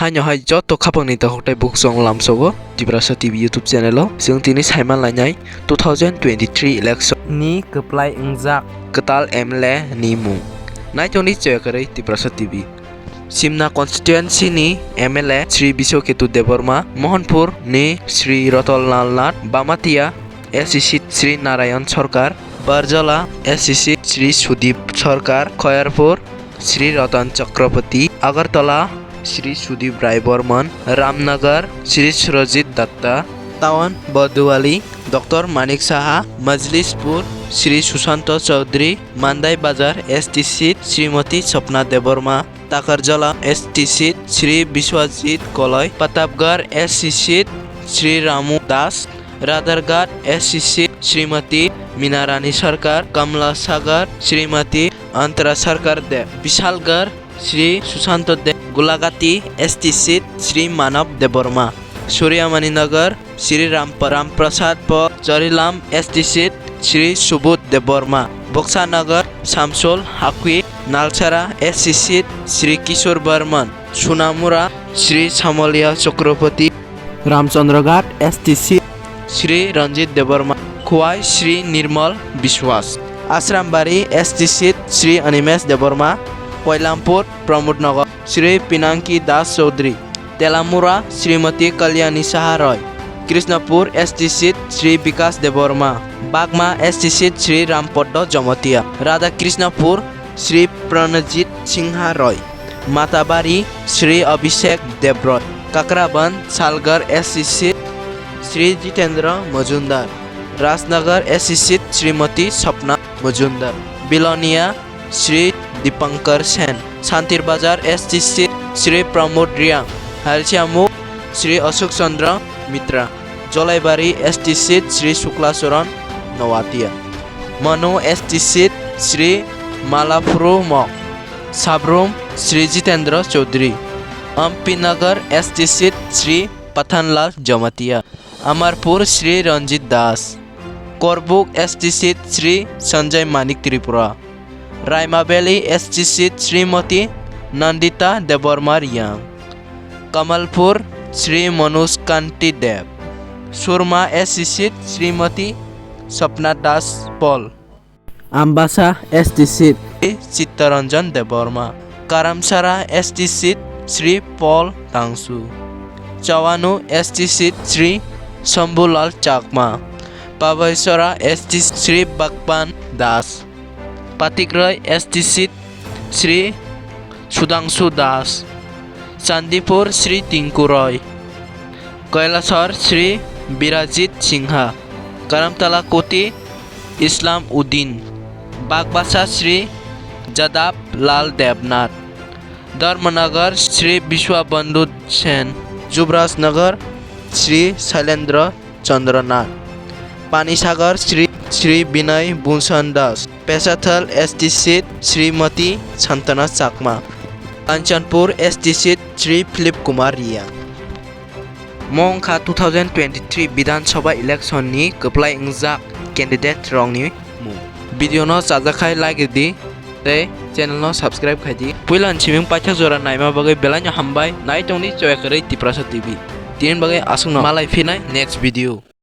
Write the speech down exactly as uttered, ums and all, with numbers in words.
Haino hai joto khapangni dokhok tei bukhuk chwng lamsogo Tiprasa T V YouTube channel o. Chwng tini saiman lainai two thousand twenty-three election ni kwplai wngjak kwtal M L A ni mung. Naitokni choya kwrwi Tiprasa T V. Simna constituency ni M L A Shri Biswaketu Debbarma, Mohanpur ni Shri Ratanlal Nath, Bamatia S C seat Shri Narayan Sarkar, Barjala S C seat Shri Sudip Sarkar, Khairpur Shri Ratan Chakraborty, Agartala Shri Sudip Rai Barman, Ramnagar Shri Surajit Datta, Town Baduwali Doctor Manik Saha, Majlispur Shri Sushanta Chaudhary, Mandai Bazar S T seat Srimati Sapna Debbarma, Takarjala S T seat Shri Biswajit Koloi, Pratapgarh S C seat Shri Ramu Das, Radarghat S C seat Srimati Minarani Sarkar, Kamla Sagar Srimati Antara Sarkar Deb, Bishalgarh Shri Sushanta Deb, Gulagati S T seat Shri Manav Debbarma, Suryamani Nagar Shri Ram, Ram Prasad Paul, Charilam S T seat Shri Subodh Debbarma, Boksanagar Samsul Hakwi, Nalsara S C seat Shri Kishore Barman, Sunamura Shri Samalia Chakraborty, Ramchandraghat S T seat Shri Ranjit Debbarma, Khowai Shri Nirmal Biswas, Ashrambari S T seat Shri Animesh Debbarma, Koilampur Pramod Nagar Shri Pinaki Das Chaudhary, Telamura Srimati Kalyani Saha Roy, Krishnapur S T seat Shri Bikas Debbarma, Bagma S T seat Shri Rampoddo Jamatia, Radha Krishnapur Shri Pranajit Singha Roy, Matabari Shri Abhishek Debroy, Kakraban Salgar S C seat Shri Jitendra Majumdar, Rajnagar S C seat Srimati Sapna Majumdar, Bilonia Shri Dipankar Sen, Santir Bazar S T seat Shri Pramod Riang, Hailsiamuk Shri Ashok Chandra Mitra, Jolaibari S T seat Shri Shukla Charan Noatia, Manu S T seat Shri Malaphuru Mok, Sabrum Shri Jitendra Chaudhary, Ampi Nagar S T seat Shri Pathanlal Jamatia, Amarpur Shri Ranjit Das, Korbuk S T seat Shri Sanjay Manik Tripura, Raima Valley S T seat Srimati Nandita Debbarma Riang, Kamalpur Shri Manoj Kanti Deb, Surma S C seat Srimati Sapna Das Paul, Ambasa S T seat Chittaranjan Debbarma, Karamsara S T seat Shri Paul Tangsu, Chawanu S T seat Shri Shambhulal Chakma, Pabaisora S T Shri Bhagwan Das, Patikrai S T seat Shri Sudhangshu Das, Chandipur Shri Tinku Roy, Kailasor Shri Birajit Singha, Karamtala Koti Islam Uddin, Bagbasa Shri Jadab Lal Debnath, Dharmanagar Shri Biswabandhu Sen, Jubrajnagar Shri Shailendra Chandra Nath, Panisagar Shri Shri Binay Bhushan Das, Pesathal S T seat Srimati Santana Chakma, Kanchanpur S T seat Shri Philip Kumar Riya. Mo wngkha two thousand twenty-three Bidhan Sabha election ni kwplai wngjak candidate rokni mung. Video no chajakhai like rwdi tei channel no subscribe khaidi. Puila ni siming paithak jora naima bagwi belai no hambai, naitokni choya kwrwi Tiprasa T V. Tini bagwi aswkno malai phinai next video.